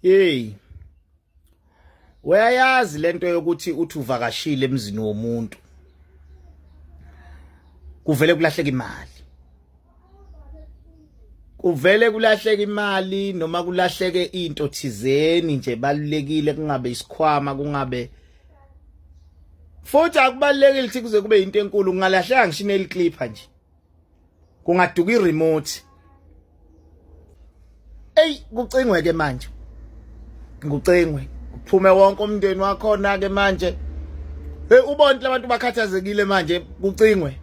Hey. Uyayazi lento yokuthi uthi uvakashile emzini womuntu. Kuvele kulahleka imali. Kuvele kulahleka imali noma kulahleke into thizeni nje balulekile kungabe isikhwama kungabe futhi akubalekile ukuthi kuze kube into enkulu kungalahleka ngisho ineliclipper nje. Kungaduka iremote. Ey kucingwe ke manje. Kucingwe. Kuphume wonke umndeni wakhona ke manje. Hey ubona labantu bakhathazekile manje kucingwe.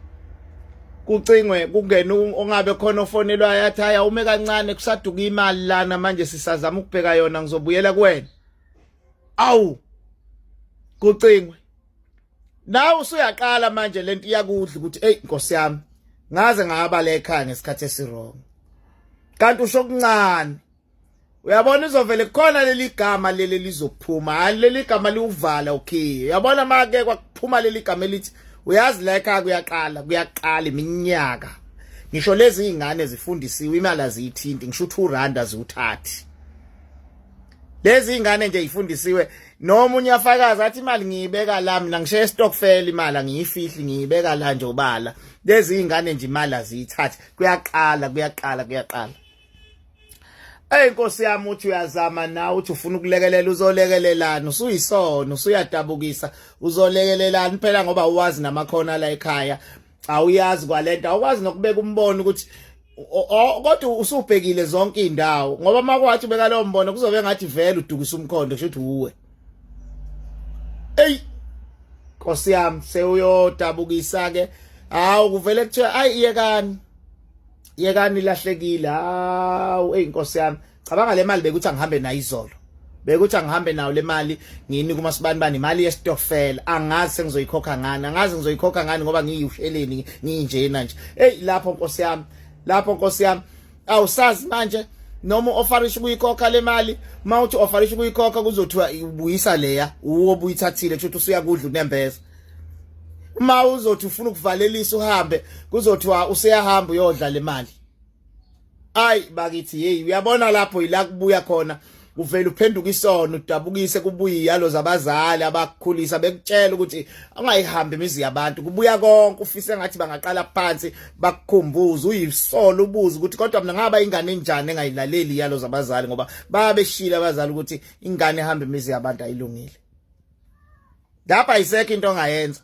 Kucingwe kungena ongabe khona ofonelwayo athi haya ume kancane kusaduka imali lana manje sisazama ukubheka yona ngizobuyela kuwena. Awu. Kucingwe. Nawe usuyaqala manje lento iyakudla ukuthi hey Nkosi yami ngaze ngaba le ekhaya ngesikhathi esirong. Kanti usho okuncane. Uyabona izovele khona leli gama leli lizophuma. Hayi leli gama liwuvala ukhiye. Uyabona make kwakuphuma leli gama elithi uyazi la ekhaya kuyaqala kuyaqala iminyaka. Ngisho lezi izingane zifundisiwe imali aziyithinti ngisho u2 rand aziwuthathi. Lezi ingane nje ifundisiwe noma unyafakaza athi imali ngiyibeka la mina ngishaye stokfel imali angiyifihli ngiyibeka la nje ubala. Lezi ingane nje imali aziyithathi kuyaqala kuyaqala kuyaqala. Ey Nkosi yami uthi uyazama nawe uthi ufuna ukulekelela uzolekelelana usuyisona usuyadabukisa uzolekelelana phela ngoba uwazi namakhona la ekhaya awuyazi kwalento awukwazi nokubeka umbono ukuthi kodwa usubhekile zonke indawo ngoba makwathi ubeka lowo mbono kuzobe ngathi vele udukisa umkhondo kusho ukuthi uwe ey Nkosi yami sewuyodabukisa ke hawu kuvele kuthiwa ayi iyekani yekani ilahlekile hawu ey Nkosi yami cabanga le mali bekuthi angihambe nayo izolo bekuthi angihambe nayo le mali ngiyinika umasibani bani imali yestokfela angazi sengizoyikhokha ngani angazi ngizoyikhokha ngani ngoba ngiyusheleni ngiyinjena nje hey lapho Nkosi yami lapho Nkosi yami awusazi manje noma uofarisha ukuyikhokha le mali uma uthi uofarisha ukuyikhokha kuzothiwa ubuyisa leya uwo obuyithathile kusho ukuthi usuyakudla unembeza uma uzothi ufuna ukuvalelisa uhambe kuzothiwa useyahamba uyodla le mali ayi bakithi hey uyabona lapho ila kubuya khona uvela uphenduka isono udabukise kubuye iyalo zabazali abakukhulisa bekutshela ukuthi ungayihambi imizi yabantu kubuya konke ufise ngathi bangaqala phansi bakukhumbuze uyisolo ubuze ukuthi kodwa mina ngaba ingane enjani engayilaleli iyalo zabazali ngoba babeshila abazali ukuthi ingane ehamba imizi yabantu ayilungile lapha ayisekho into ongayenza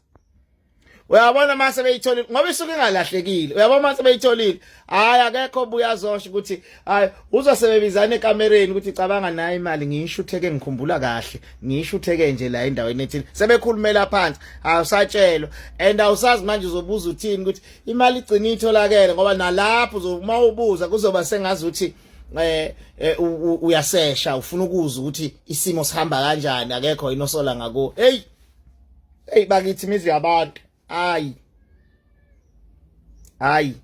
uyabona mase beyitholile ngoba isuke ingalahlekile uyabona mase beyitholile hayi akekho obuya azosho ukuthi hayi uzosebebizana ekamereni ukuthi cabanga naye imali ngiyishutheke ngikhumbula kahle ngiyishutheke nje la endaweni ethile sebekhulumela phansi awusatshelwa and awusazi manje uzobuza uthini ukuthi imali igcina itholakele ngoba nalapho uma ubuza kuzoba sengazi ukuthi eh, eh uyasesha ufuna ukuzwa ukuthi isimo sihamba kanjani akekho inosola ngako hey hey bakithi imizi yabantu hayi hayi.